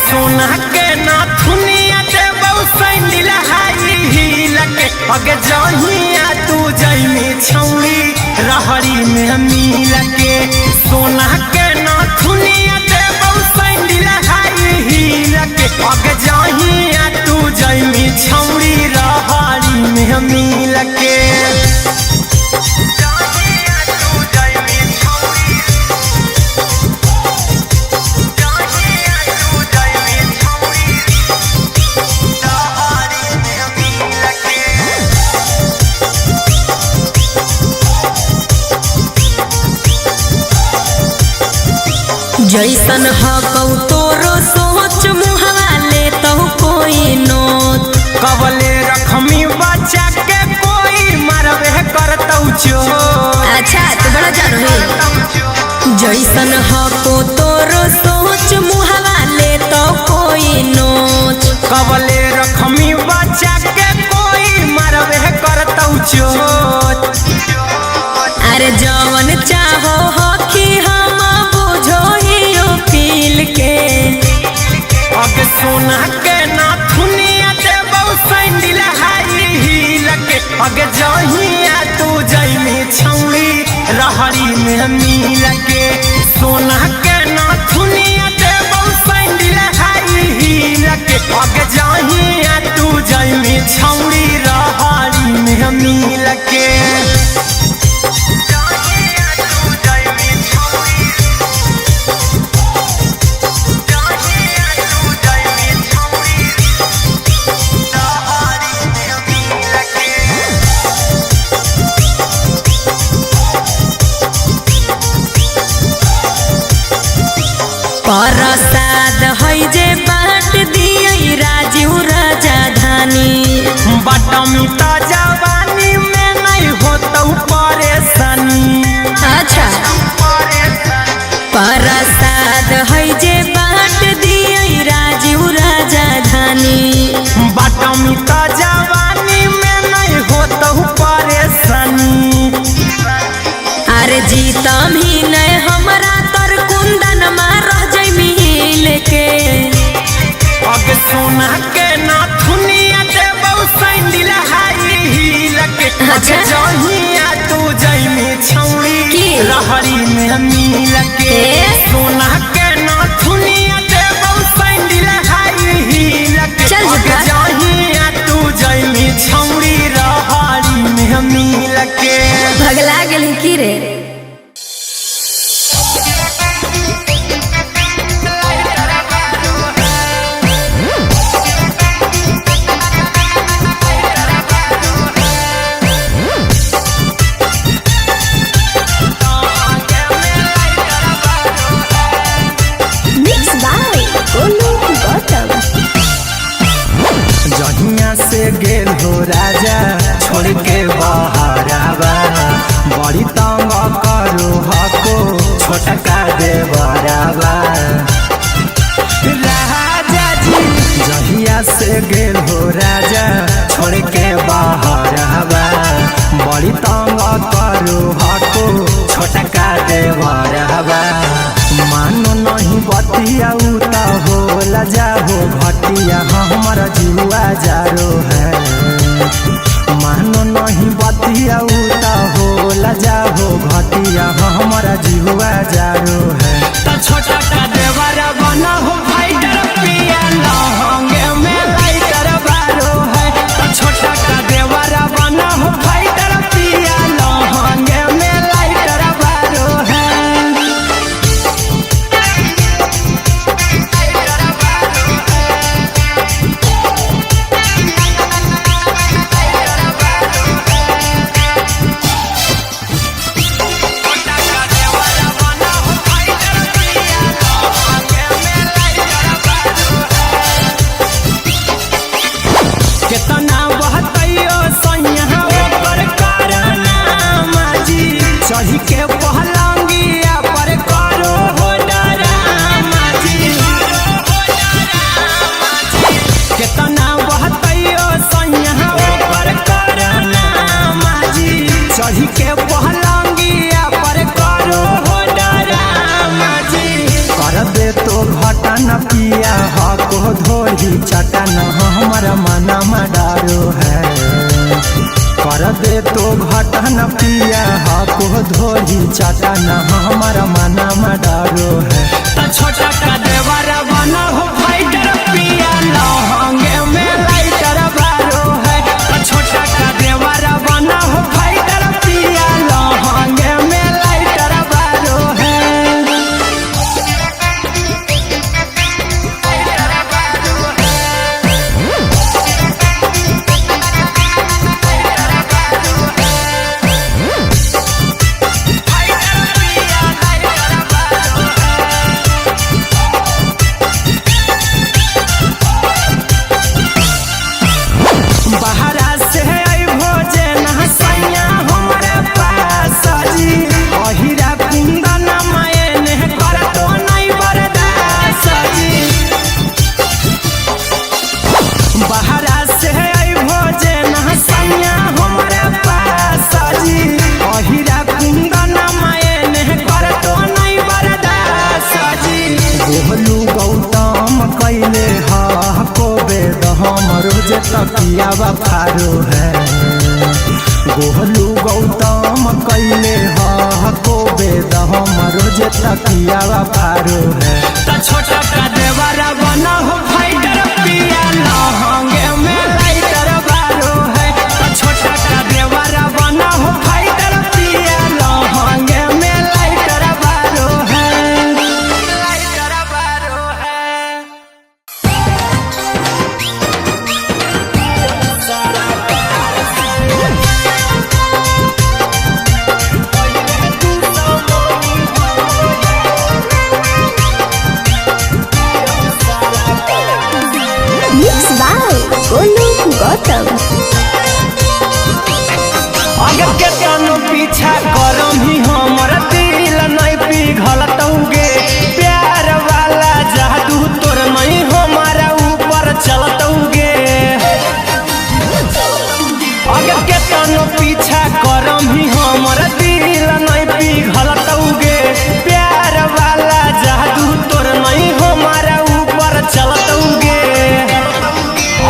सोना के नाथुनिया देबौ सैंडिल हाई हील के। अगे जहिया तू जइमी छौड़ी रहरी में मिल के। सोना के नाथुनिया देबौ सैंडिल हाई हील के। अगे जहिया तू जइमी छौड़ी रहरी में मिल के। जैसन हकौ तोरो सोच मुहवा ले तो कोई नोत। कबले रखमी बच्चा के कोई मरबे करतौ चोर। अच्छा तो बड़ा जानो है। जैसन हको तोरो सोच मुहवा ले तो कोई नोच। कबले रखमी बच्चा के कोई मरबे करतौ चोर। अरे जवन चाहो हकी हम बुझो ही फील के। अगे सोना के नाथुनिया देबौ सैंडिल हाई हील के। अगे जहिया तू जइमी छौड़ी रहरी में मिल के। सोना के नाथुनिया देबौ सैंडिल हाई हील के। अगे जहिया तू जइमी छौड़ी रहरी में मिल के। प्रसाद है जे बाट दियै राजीव राजा धानी। बटम त जवानी में नहीं होतौ परेशानी। अच्छा प्रसाद है जे बाट दियै राजीव राजा धानी। बटम त जवानी में नहीं होतौ परेशानी। अरे जीतम ही नहीं हमरा तर कुंदन मा रह जइमी लेके। अगे सोना के नाथुनिया देबौ सैंडिल हाई हील के। अगे अच्छा। जहिया तू जइमी छौड़ी की? रहरी में मिल के। ए? सोना के नाथुनिया देबौ सैंडिल हाई हील के। चल अगे झूठा। जहिया तू जइमी छौड़ी रहरी में मिल के। भगला गेली की रे। Mix by Golu Gautam. जहिया से गेल हो राजा छोड़ के बहरावा बड़ी तंग करो हको छोटका देवरावा। राजा जी जहिया से गेल हो राजा छोड़ के बहरावा बड़ी तंग करो हको छोटका देवरावा। मानो नहीं बतिया उता होला जाहो घटिया हमर जीवा जारो है। मानो नहीं बतिया उता होला जाहो घटिया हमर जीवा जारो है। त छोटा का देवरा बना हो फाइटर पिया लहंगे में लाइटर बारो है। त छोटा का देवरा बना हो फाइटर पिया लहंगे में लाइटर बारो है। चटन हमारा मना डारो है। कर दे तो घटन पिया हको धोरी चटन हमारा मना डारो है। त छोटा का देवरा बना हो फाइटर पिया लहंगे में लाइटर बारो है। त छोटा का देवरा बना हो फाइटर पिया लहंगे में लाइटर बारो है। बाहरा से अइबो जे नहसैया हमरा पास जी, अहिरा कुंदन मायने करतो नहीं बरदास जी। बाहरा से अइबो जे नहसैया हमरा पास जी, अहिरा कुंदन मायने करतो नहीं बरदास जी। गोहलू गौतम कैले हा को बेद हम रोज तकिया फारो है। गोहलू गौतम कैले हा को बेद हम रोज तकिया फारो है। त छोटा का देवरा बना हो फाइटर पिया लहंगे में लाइटर बारो है। त छोटा का देवरा बना हो फाइटर पिया लहंगे में लाइटर बारो है। लाइटर बारो है। Mix by Golu Gautam. अगर के तनु पीछा करम ही हमर दिल नहीं पिघलतौगे, प्यार वाला जादू तोर नहीं हमारा ऊपर चलतौगे। अगर के तनु पीछा करम ही हमर दिल नहीं पिघलतौगे, प्यार वाला जादू तोर नहीं हमारा ऊपर चलतौगे।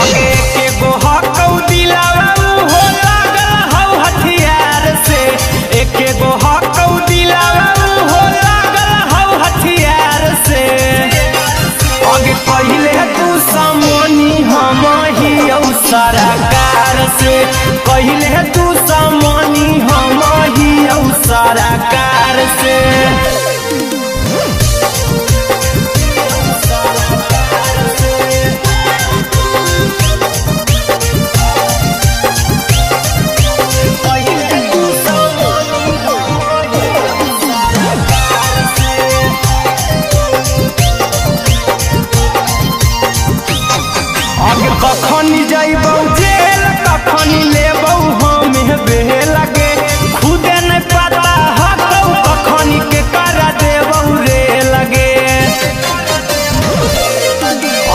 अगे के गो हकौ दिलावा हो लागल हौ हथियार से, एके गो हकौ दिलावा हो लागल हौ हथियार से। अगे पहिले तू समोनी हम ही औ सरकार से, पहिले तू समोनी हम ही औ सरकार से। अब कखन जैबौ जेल कखन लेबौ हम बेल गे, खुदे नहीं पता हकौ कखन के करा देबौ रे लगे।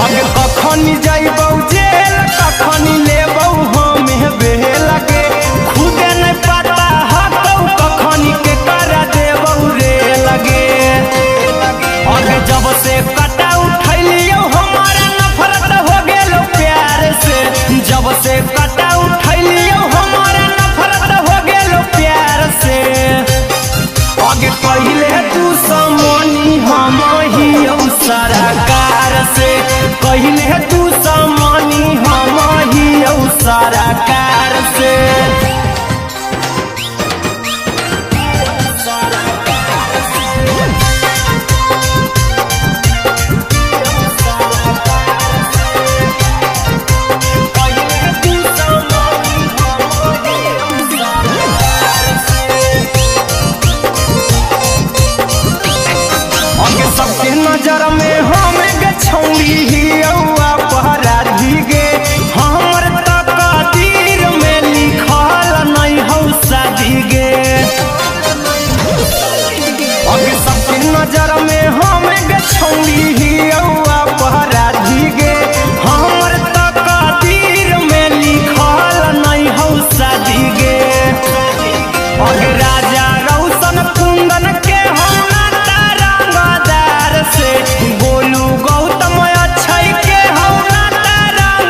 अब कखन जैबौ जेल कखन लेबौ हम बेल गे, खुदे नहीं पता हकौ कखन के करा देबौ रे लगे। अब जब से कटा उठैलियौ हमारा नफरत हो गेलो प्यार से, जब से कटा उठैलियौ हमारा नफरत हो गेलो प्यार से। आगे पहिले तू समोनी हम ही औ सरकार से, पहिले तू समोनी हम ही औ सरकार से। अगे सबके नजर में हम गे छौड़ी ही औआ पहराधी गे, हमर तकदीर में लिखल नहीं हौ शादी गे। अगे सबके नजर में हम गे छौड़ी ही औआ पहराधी गे, हमर तकदीर में लिखल नहीं हौ शादी गे। अगे राजा रौशन कुंदन के हम नाता रंगदार से, गोलू गौतम अक्षय के हम नाता रंग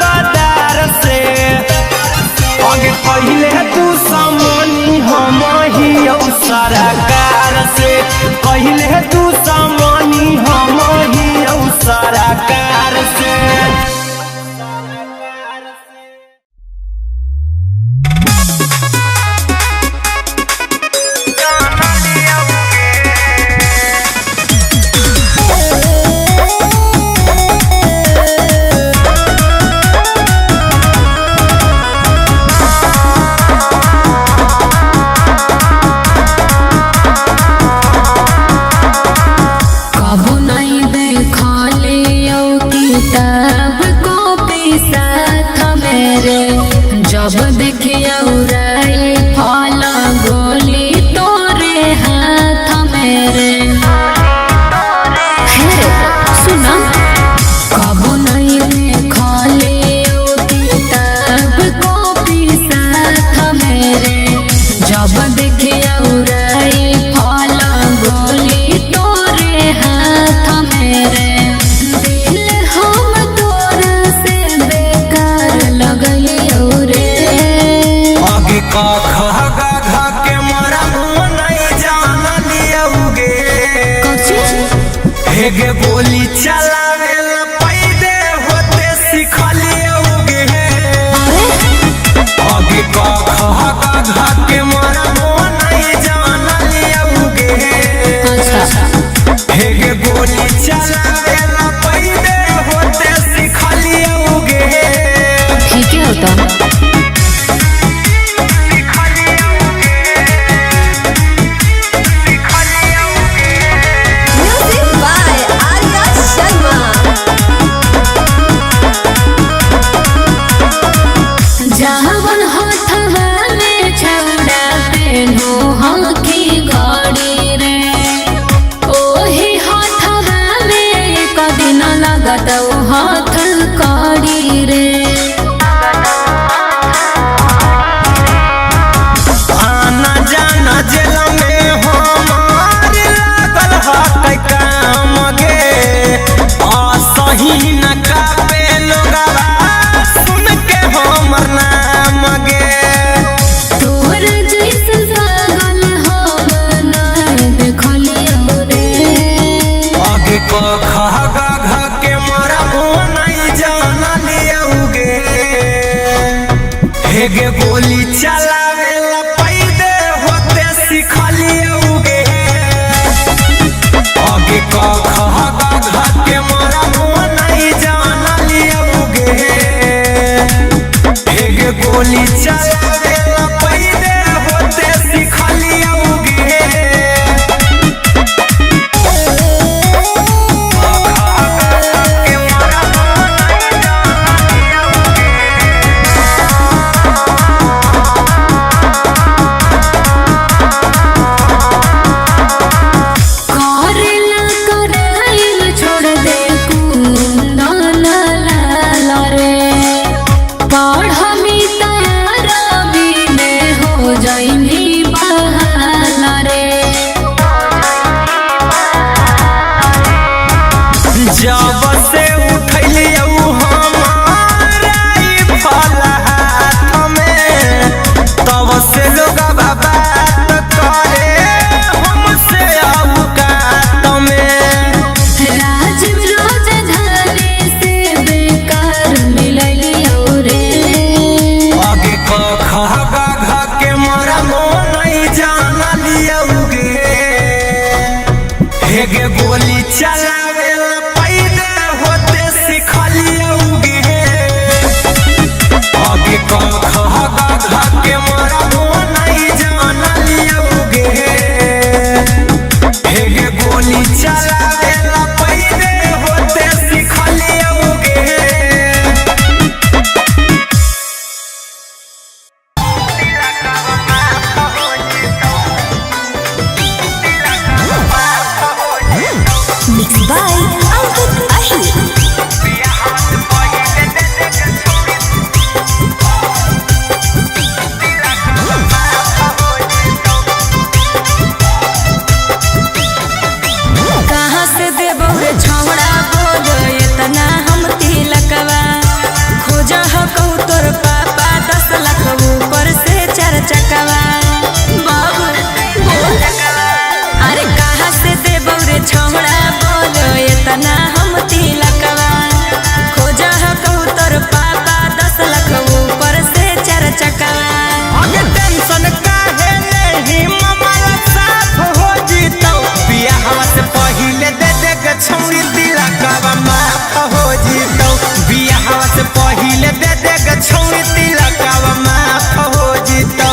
क ख ग घ के मरम नहीं जान लियौगे। हेगे गोली चलावे ला पैदे होते सिखलियौगे। आगे क ख ग घ के मरम नहीं जान लियौगे। हेगे गोली चलावे ला पैदे होते सिखलियौगे। ठीक है होता। Music by Arya Sharma. जवन हाथवा में छौड़ा पेन्हो हकी घड़ी रे, ओही हाथवा में कदी न लगत हाथ कड़ी रे। आना जाना जेल में हमार लागल हक काम गे। असही न कापे लोगवा सुन के हमर नाम गे। तोहर जैसन पागल हम ना देखलियो रे। आगे क ख ग घ के मरम नहीं जान लियौगे। हेगे गोली चलावे ला पैदे होते सिखलियौगे। आगे क ख ग घ के मरम नहीं जान लियौगे। हेगे गोली चलावे ला पैदे होते सिखलियौगे। करेला कराइल छोड़ दे कुंदन लाल रे, पढ़मी तैयारबी में हो जाइमी बहाल रे। जब से उठलियौ हमारा ई फल हाथ में, तब से लोग बात करे हमसे औकात में। राजीव राजधानी से बेकार मिललियो रे। आगे क ख ग घ के मरम नहीं जान लियौगे। हेगे गोली चलावे ला पैदे होते सिखलियौगे। आगे क ख ग घ के मरम नहीं जान लियौगे। हेगे गोली चलावे ला पैदे होते सिखलियौगे। Mix by Ankit Ahir. कहाँ से देबो रे छौड़ा बोल इतना हम तिलकवा, खोज कहू तोर पापा 10 लाख ऊपर से चार चकवा। बाबू बोल, अरे कहाँ से देबो रे छौड़ा बोल इतना हम तिलकवा, खोज कहू तोर पापा 10 लाख ऊपर से चार चकवा। अगे टेंशन काहे लेही मामला साफ हो जीतौ। बियाहवा से पहिले दे दे के छौरी तिलकवा माफ हो जीतौ। बियाहवा से पहिले दे दे के छौरी तिलकवा माफ हो जीतौ।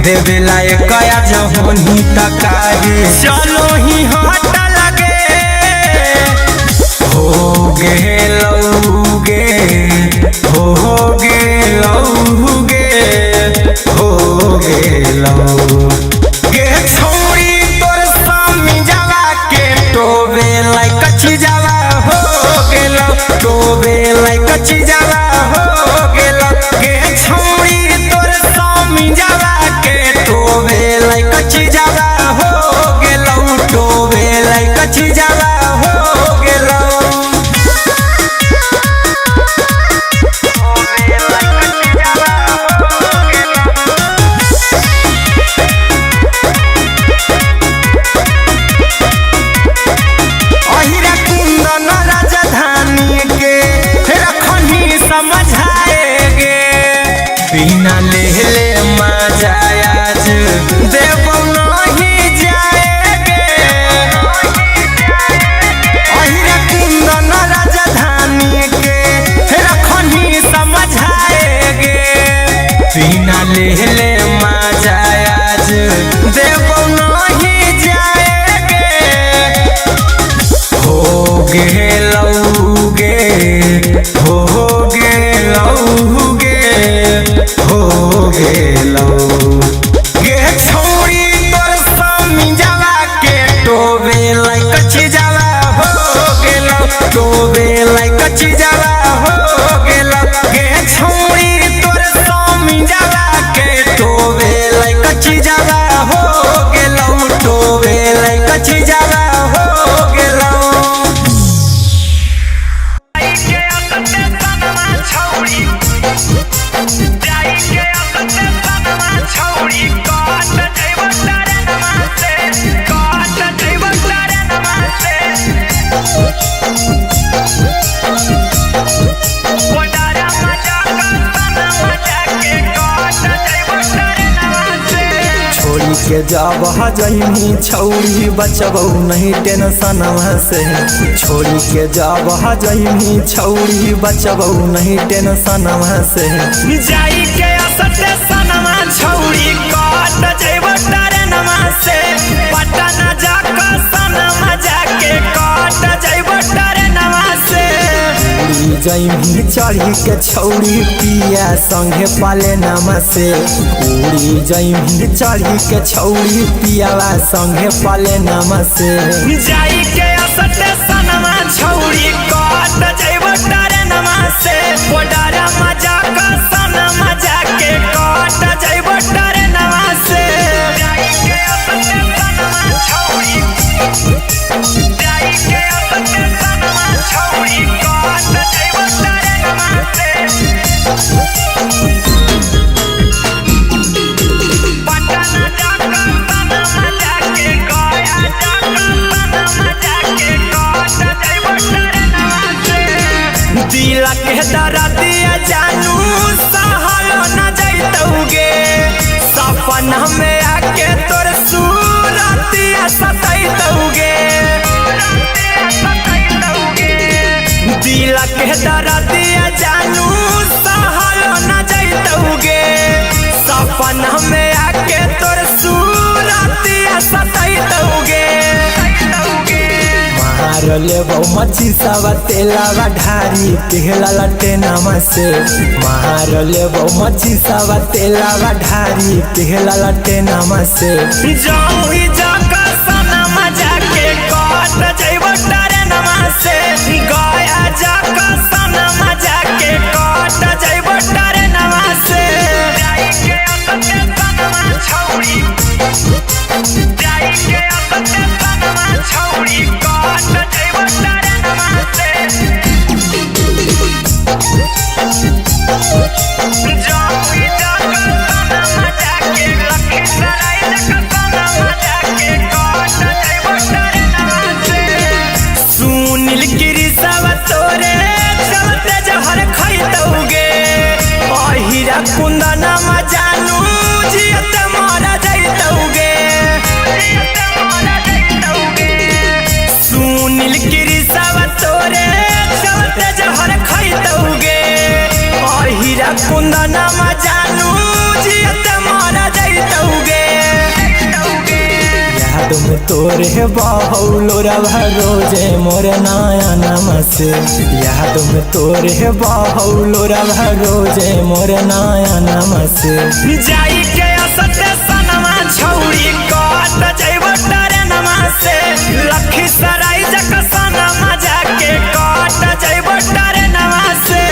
देवेला एक जहोनी तकाहे चलो ही हट लगे हो गेलौगे हो गेलौगे हो गेलौ गे छौरी तोर स्वामी जावा के टोबे लाइक कच्ची जावा हो गेलौ टोबे लाइक कच्ची जावा हो गेलौ गे छौरी तोर स्वामी जावा के टोबे लाइक कच्ची जावा हो गेलौ टोबे लाइक कच्ची जावा हो गेलौ। अहिरा कुंदन राजधानी के रखनी समझाएगे बिना ले ले मजा आज देव नहीं जाएगे। अहिरा कुंदन राजधानी के रखनी समझाएगे बिना ले ले मजा आज देव नहीं जाएगे। हो गेलौगे हो गेलौगे हो गेलौ गे छौरी तोर स्वामी जावा के टोबे लाइक कच्ची जावा हो गेलौ टोबे लाइक कच्ची जावा हो गेलौ गे छौरी तोर स्वामी जावा के टोबे लाइक कच्ची जावा हो गेलौ टोबे लाइक कच्ची जावा हो गेलौ। छोड़ी के जब हजैनी छौरी बचबौ नहीं टेंशन से छोड़ी के जब हजैनी छौरी बचबौ नहीं टेंशन से जाई के असते सनमा छौरी कट जइबो टरेनमा से पटना जाक सनमा जाके कट जइबो टरेनमा से। उड़ी जैमी चढ़ी के छौरी पिया संगे पाले नामा से उड़ी जैमी चढ़ी के छौरी पियावा संगे पाले नामा से जाई के असते सनमा छौरी कट जइबो टरेनमा से बॉर्डरमा जाक सनमा जाके कट जइबो टरेनमा से। जाई के असते सनमा छौरी जाई के असते सनमा छौरी कट जइबो टरेनमा से। पटना जाक सनमा जाके गया जाक सनमा जाके कट जइबो टरेनमा से। दिल के दर्दिया जानू सहल न जइतौगे सपना में आके तोर सूरतिया सतैतौगे। दिल के दर्दिया जानू सहल न जइतौगे सपना में आके तोर सूरतिया सतैतौगे। मार लेबौ मच्छी सवा तेलावा ढारी केहला लटे नामा से मार लेबौ मच्छी सवा तेलावा ढारी केहला लटे नामा से जाऊही जाक सनमा जाके कट जइबो टरेनमा से गया जाक सनमा जाके कट जइबो टरेनमा से। जाई के असते सनमा छौरी जाई के असते सनमा छौरी कट जइबो टरेनमा से। जाऊही जाक सनमा जाके लखीसराय जाक सनमा जाके याद में तोरे बहौलो रवा रोजे मोर नया नमसे। याद में तोरे बहौलो रवा रोजे मोर नया नमसे। जाई के असते सनमा छौरी कट जइबो ट्रेनमा से। लखीसराय जक सनमा जाके कट जइबो ट्रेनमा से।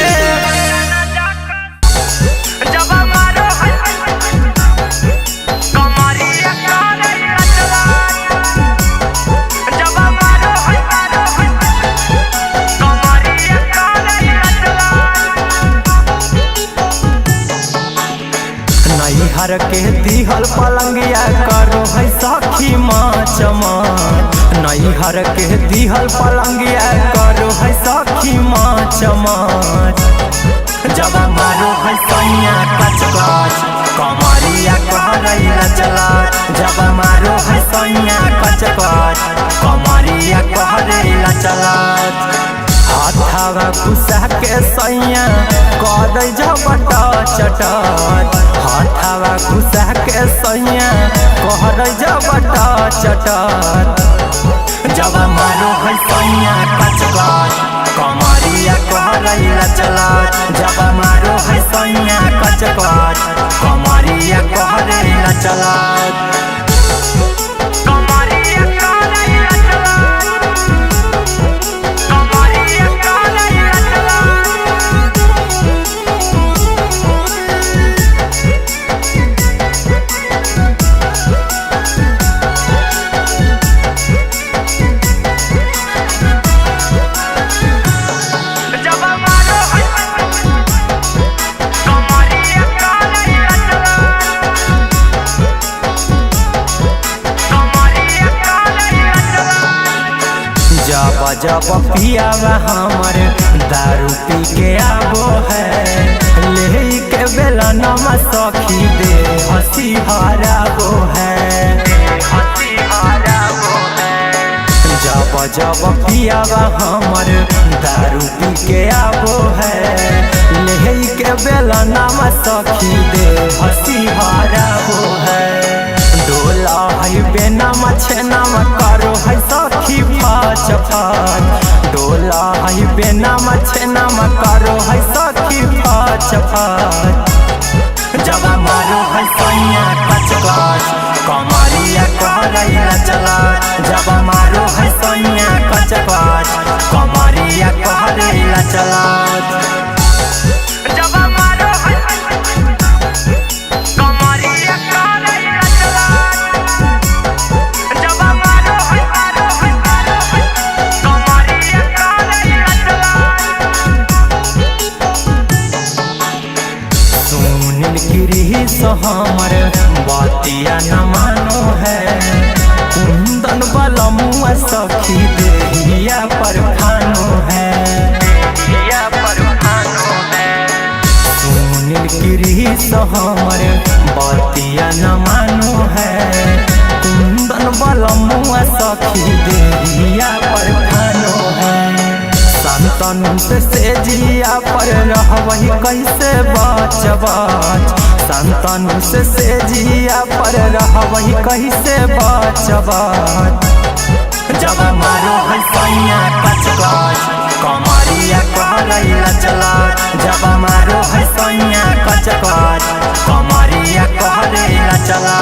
जब मारो कमरिया करे रचला, जब मारो कमरिया करे रचला। नैहर के दिहल पलंगिया करो है सखी माच माच। नैहर के दिहल पलंगिया करो है सखी माच माच। जब मारो है सैया कच कच कमरिया करई लचला। जब मारो है सैया कच कच कमरिया करई लचला। हाथावा घुसा के सैया करई जबट चटत। हाथावा घुसा के सैया करई जबट चटत। जब मारो है सैया कच कच कमरिया करई लचला। जब मारो है सैया कच कच कमरिया करई लचला। कमरिया करे रचला, कमरिया करे रचला। जब मारो कमरिया करे रचला, कमरिया करे रचला। जब जब पियावा हमर दारू पी के आबो है, ले के बेला नमा सखी दे हंसी हराबो है। हंसी हराबो है। जब जब पियावा हमर दारू पी के आबो है, ले के बेला नमा सखी दे हंसी हराबो है। डोला है बेनामा छेनामा करो है सखी फाच फाच। डोला है बेनामा छेनामा करो है सखी फाच फाच। जब मारो है सैया कच कच कमरिया करई लचला। जब मारो है सैया कच कच कमरिया करई लचला। जब मारो कमरिया करे रचला, जब मारो कमरिया करे रचला। सुनील गिरी सो हमर बतिया न मानो है, कुंदन बलमुआ सखी देहिया पर फानो है। देहिया पर फानो है। सुनील गिरी सो हमर बतिया न मानो है, कुंदन बलमुआ सखी देहिया पर फानो है। संतनु से सेजिया पर रहबही कैसे बच बच। संतनु से सेजिया पर रहबही कैसे बच बच। जब मारो है सैया कच कच कमरिया करई लचला। जब मारो है सैया कच कच कमरिया करई लचला।